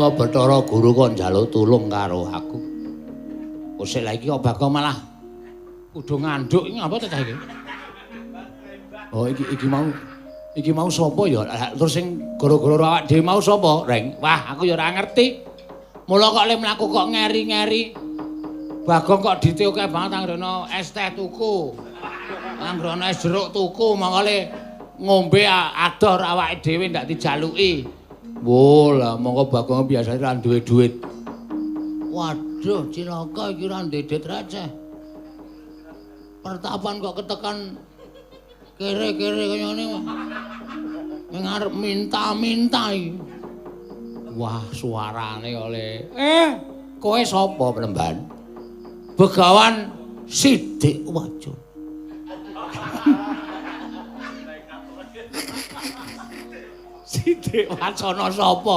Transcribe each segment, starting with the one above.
Kok Bathara Guru kok njaluk tulung karo aku. Kosek lha iki kok Bagong malah kudu nganduk iki ngapa ta cah iki? Oh iki mau sapa ya? Terus sing gara-gara awak dhewe mau sapa, Reng? Wah, aku ya ora ngerti. Mula kok le mlaku kok ngeri-ngeri. Bagong kok dite akeh banget anggere es teh tuku. Anggere es jeruk tuku, mongko le ngombe ador awake dhewe ndak dijaluki. Wo lah mongko Bagong biasane ra duwe duit. Waduh, cilaka iki ra duwe duit receh. Pertapan kok ketekan kere-kere kaya ngene. Ning arep minta-minta iki. Wah, suarane kok le. Kowe sapa, Plemban? Begawan Sidik Wajo. Sidik Wacana sapa?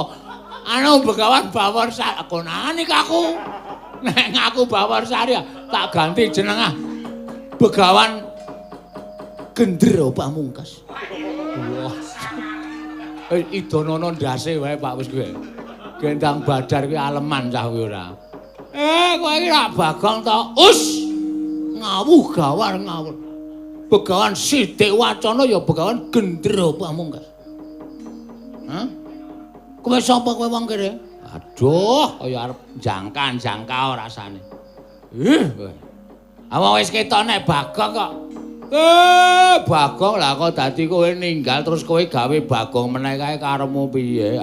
Anu Begawan Bawarsari. Konane aku. Nek ngaku Bawarsari tak ganti jeneng ah. Begawan Gendro Pamungkas. Wah. Idonono ndase wae Pak wis kowe. Gendang Badar kuwi aleman cah kuwi ora. Kowe iki rak Bagong to? Us. Ngawuh gawar ngawur. Begawan Sidik Wacana ya Begawan Gendro Pamungkas. Hah? Kowe sapa kowe wong kene? Aduh, kaya arep jangka-jangka rasane. Ih, kowe. Awak wis ketok nek Bagong kok. Bagong lah kok dadi kowe ninggal terus kowe gawe Bagong meneh kae karepmu piye?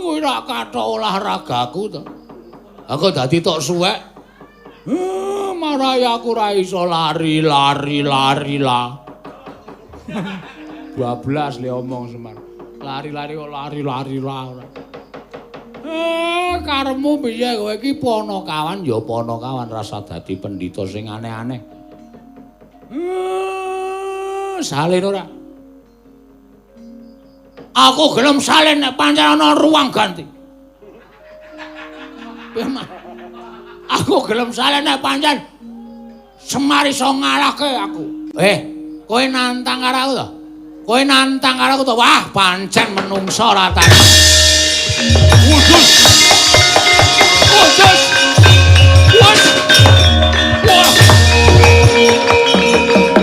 Kowe rak kathok olahragaku to. Aku dadi tok suwek. Marai aku ora iso lari lari lari lah. Bablas le omong Semar. Lari-lari kok lari-lari lah ora. Karepmu piye kowe iki ponokawan ya ponokawan rasa dadi pendhita sing aneh-aneh. Salin ora? Aku gelem salin nek pancen ana ruang ganti. Piye, Mas? Aku gelem salin nek pancen Semar iso ngalahke aku. Kowe nantang karo aku to? Kowe nantang karo aku to? Wah, pancen menungsa ora ta. Wudus. Wudus. Wus. Wah.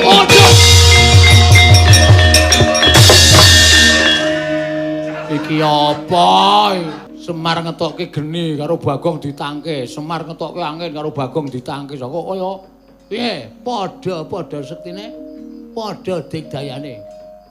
Wudus. Iki apa? Semar ngetokke geni karo Bagong ditangke, Semar ngetokke angin karo Bagong ditangke. Kok kaya piye? Padha-padha sektine, padha digdayane.